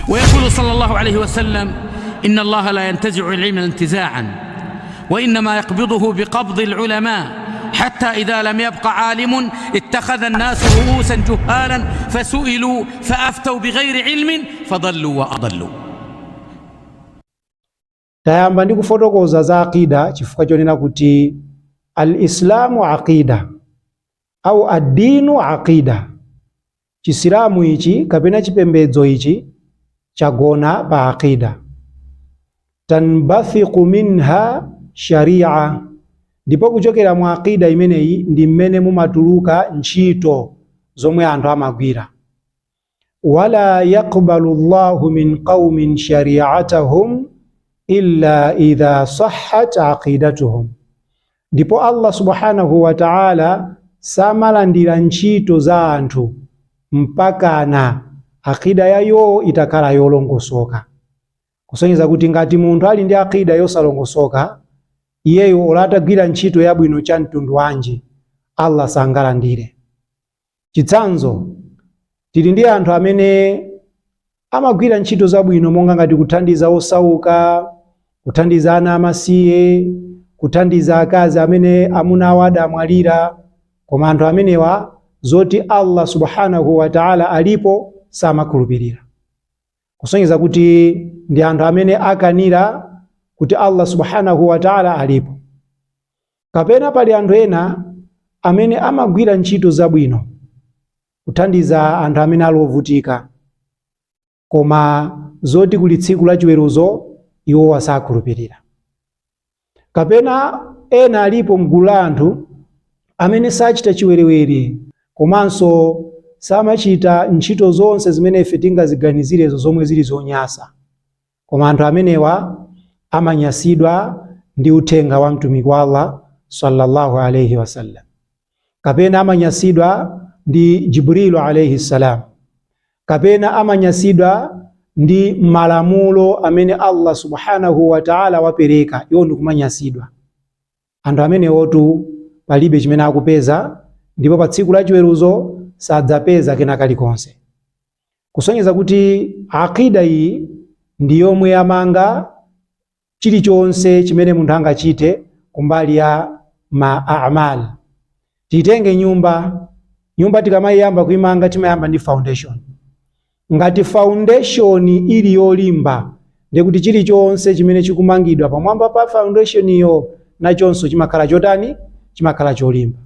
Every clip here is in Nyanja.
ويقول صلى الله عليه وسلم: إن الله لا ينتزع العلم انتزاعا، وإنما يقبضه بقبض العلماء، حتى إذا لم يبق عالم اتخذ الناس رؤوسا جهالا فسئلوا فأفتوا بغير علم فضلوا وأضلوا. Tayamba ndi kufotokoza za aqida chifukwa chonena kuti al-islamu aqida au ad-dinu aqida, Chisilamu ichi kapena chipembedzo ichi chagona pa aqida. Tanbathiqu minha sharia, ndipo kuchokera mu aqida imeneyi ndi mmene mumatuluka ntchito zomwe anthu amagwira. Wala yaqbalu Allahu min qaumin shari'atahum illa idha sahhat aqidatuhum, ndipo Allah subhanahu wa ta'ala samalandira ntchito za anthu mpakana aqida yayo itakhala yolongosoka. Kusonyeza kuti ngati munthu ali ndi aqida yosalongosoka, iyeyo olo atagwira ntchito yabwino cha mtundu wanji, Allah sangalandire. Chitsanzo, tili ndi anthu amene amagwira ntchito zabwino monga ngati kuthandiza osauka, kuthandiza ana amasiye, kuthandiza akazi amene amuna awo adamwalira, koma anthu amenewa zoti Allah subhanahu wa ta'ala alipo samakhulupirira. Kusonyeza kuti ndi anthu amene akanira kuti Allah subhanahu wa ta'ala alipo. Kapena pali anthu ena amene amagwira ntchito zabwino, kuthandiza anthu amene ali ovutika, koma zoti kuli tsiku la chiweruzo iwo asakhulupirira. Kapena ena alipo mgulu la anthu amene sachita chiwerewere komanso samachita ntchito zonse zimene ife tingaziganizirezo zomwe zili zonyasa, koma anthu amenewa amanyasidwa ndi uthenga wa mtumiki wa Allah sallallahu alayhi wasallam, kapena amanyasidwa ndi Jibrilu alayhi salam, kapena amanyasidwa ndi malamulo amene Allah subhanahu wa ta'ala wapereka, iwo ndikumanyasidwa. Anthu amenewotu palibe chimene akupeza, ndipo pa tsiku la chiweruzo sadzapeza kena kalikonse. Kusonyeza kuti aqida iyi ndi yomwe yamanga chilichonse chimene munthu angachite kumbali ya ma a'mal. Titenge nyumba. Nyumba tikamayiyamba kuimanga, timayamba ndi foundation. Ngati foundation ili yolimba, ndikuti chilichonse chimene chikumangidwa pamwamba pa foundation iyo nachonso chimakhala chotani? Chimakhala cholimba.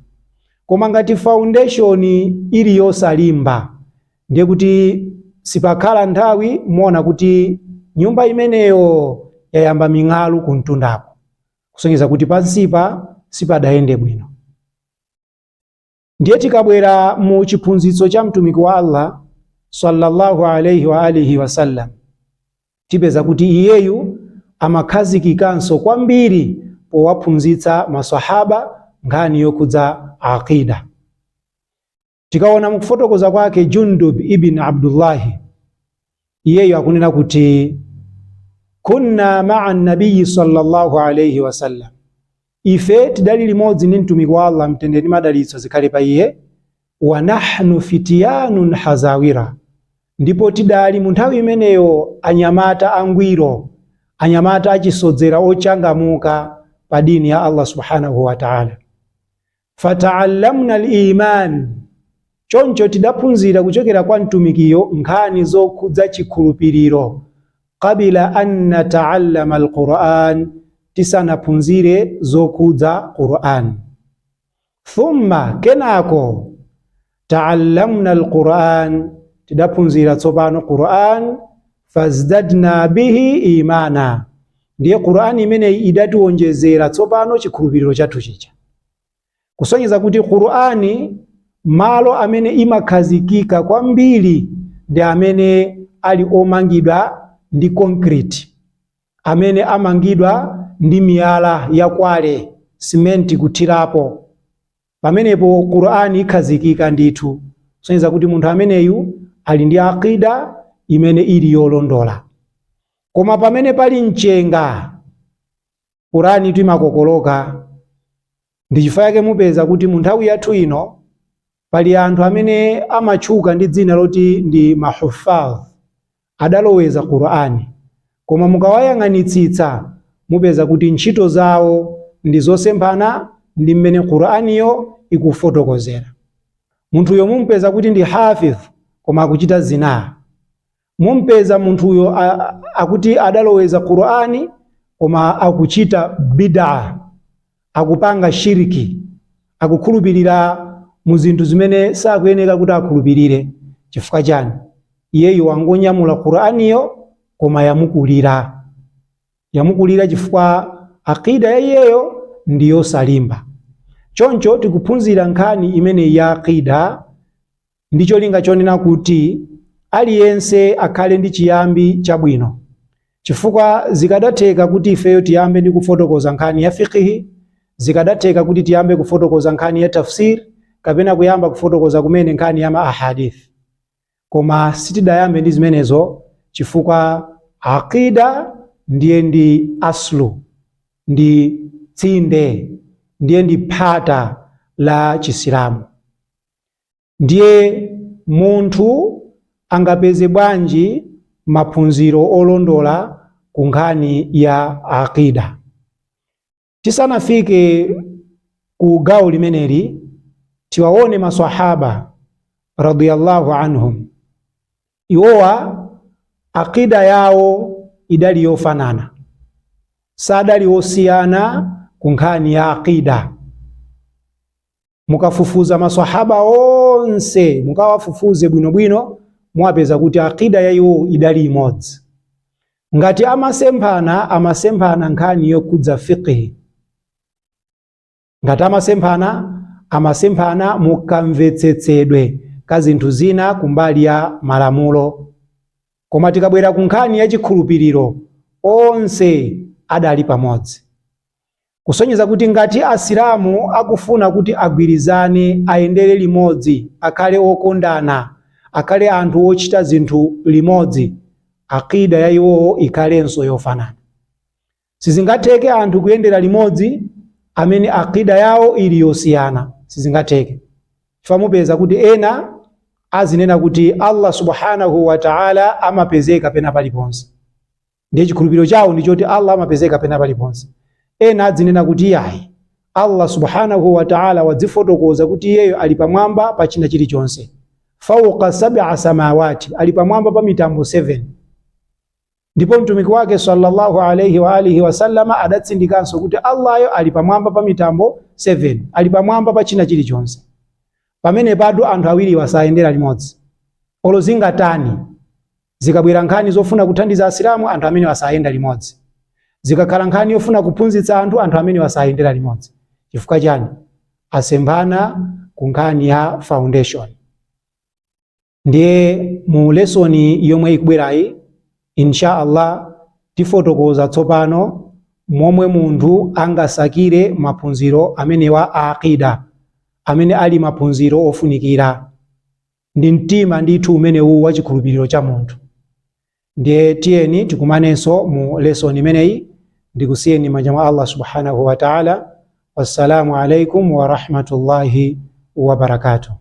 Koma ngati foundation ili yosalimba, ndiye kuti sipakhala nthawi muona kuti nyumba imeneyo yayamba ming'alu kumtundako, kusonyeza kuti pansipa sipadayende bwino. Ndiye tikabwera mu chiphunzitso cha mtumiki wa Allah sallallahu alayhi wa alihi wasallam, tipeza kuti iyeyu amakhazikikanso kwambiri powaphunzitsa masahaba nkhani yokhudza aqida. Tikaona mukufotokoza kwake Jundub ibn Abdullahi, iyeyo akunena kuti kunna ma'a nabiyi sallallahu alayhi wasallam, ife tidali limodzi ndi mtumiki wa Allah, mtendere ndi madalitso zikhale pa iye, wa nahnu fitiyanun hazawira, ndipo tidali mu nthawi imeneyo anyamata angwiro, anyamata achisodzera ochangamuka pa dini ya Allah subhanahu wa ta'ala. Fata'allamna al-iman, choncho tidaphunzira kuchokera kwa mtumikiyo nkhani zokhudza chikhulupiriro, qabila an nata'allama al-Qur'an, tisanaphunzire zokhudza Qur'an. Thumma, kenako, ta'allamna al-Qur'an, tidaphunzira tsopano Qur'an, fazdadna bihi imana, ndiye Qur'an imeneyi idatiwonjezera tsopano chikhulupiriro chathu chija. Kusonyeza kuti Qur'ani malo amene imakhazikika kwambiri ndi amene ali omangidwa ndi concrete, amene amangidwa ndi miyala yakwale, simenti kuthirapo, pamenepo Qur'ani ikhazikika ndithu, kusonyeza kuti munthu ameneyu ali ndi aqida imene ili yolondola. Koma pamene pali mchenga, Qur'ani timakokoloka. Ndi chifukwa chake mupeza kuti mu nthawi yathu ino pali anthu amene amatchuka ndi dzina loti ndi mahuffaz, Adaloweza Qur'ani, koma mukawayang'anitsitsa mupeza kuti ntchito zawo ndi zosemphana ndi mmene Qur'aniyo ikufotokozera. Munthuyo mumpeza kuti ndi hafidh, koma akuchita zinaa. Mumpeza munthuyo akuti adaloweza Qur'ani, koma akuchita bid'a, akupanga shiriki, akukhulupirira mu zinthu zimene sakuyeneka kuti akhulupirire. Chifukwa chani? Iyeyo wangonyamula Qur'aniyo, koma yamukulira, yamukulira chifukwa aqida ya iyeyo ndi yosalimba. Choncho tikuphunzira nkhani imeneyi ya aqida ndi cholinga chonena kuti aliyense akhale ndi chiyambi chabwino, chifukwa zikadatheka kuti ifeyo tiyambe ndi kufotokoza nkhani ya fiqhi, zikadatheka kuti tiyambe kufotokoza nkhani ya tafsir, kapena kuyamba kufotokoza kumene nkhani ya ma ahadith, koma sitidayambe ndi zimenezo chifukwa aqida ndiye ndi aslu, ndi tsinde, ndiye ndi phata la Chisilamu. Ndiye munthu angapeze bwanji maphunziro olondola ku nkhani ya aqida? Tisanafike ku gawo limeneli, tiwaone maswahaba radiyallahu anhum. Iwowa aqida yawo idali yofanana, sadali osiyana ku nkhani ya aqida. Mukafufuza maswahaba onse, mukawafufuze bwinobwino, muwapeza kuti aqida ya iwo idali imodzi. Ngati amasemphana, amasemphana nkhani yokhudza fiqhi. Ngati amasemphana, amasemphana mukamvetsetsedwe ka zinthu zina kumbali ya malamulo, koma tikabwera ku nkhani ya chikhulupiriro, onse adali pamodzi, kusonyeza kuti ngati Asilamu akufuna kuti agwirizane, ayendere limodzi, akhale okondana, akhale anthu ochita zinthu limodzi, aqida ya iwowo ikhalenso yofanana. Sizingatheke anthu kuyendera limodzi amene aqida yawo ili yosiyana, sizingatheke, chifukwa mupeza kuti ena azinena kuti Allah subhanahu wa ta'ala amapezeka pena paliponse, ndiye chikhulupiriro chawo ndi choti Allah amapezeka pena paliponse. Ena adzinena kuti yayi, Allah subhanahu wa ta'ala wadzifotokoza kuti iyeyo ali pamwamba pa china chilichonse, fauqa sab'a samawati, ali pamwamba pa mitambo 7, ndipo mtumiki wake sallallahu alayhi wa alihi wasallama adatsindikanso kuti Allahyo ali pamwamba pa mitambo 7, ali pamwamba pa china chilichonse. Pamene padu anthu awiri wasayendera limodzi, olo zingatani. Zikabwera nkhani zofuna kuthandiza Asilamu, anthu amene wasayenda limodzi. Zikakhala nkhani yofuna kuphunzitsa anthu, anthu amene wasayendera limodzi. Chifukwa chani? Asemphana ku nkhani ya foundation. Ndiye mu lesoni yomwe ikubwerayi, insha Allah, tifotokoza tsopano momwe munthu angasakire maphunziro amenewa a aqida, amene ali maphunziro ofunikira ndi mtima ndithu umenewu wa chikhulupiriro cha munthu. Ndiye tiyeni tikumanenso mu lesoni imeneyi. Ndikusiyeni manja mwa Allah subhanahu wa ta'ala. Wassalamu alaikum wa rahmatullahi wa barakatuh.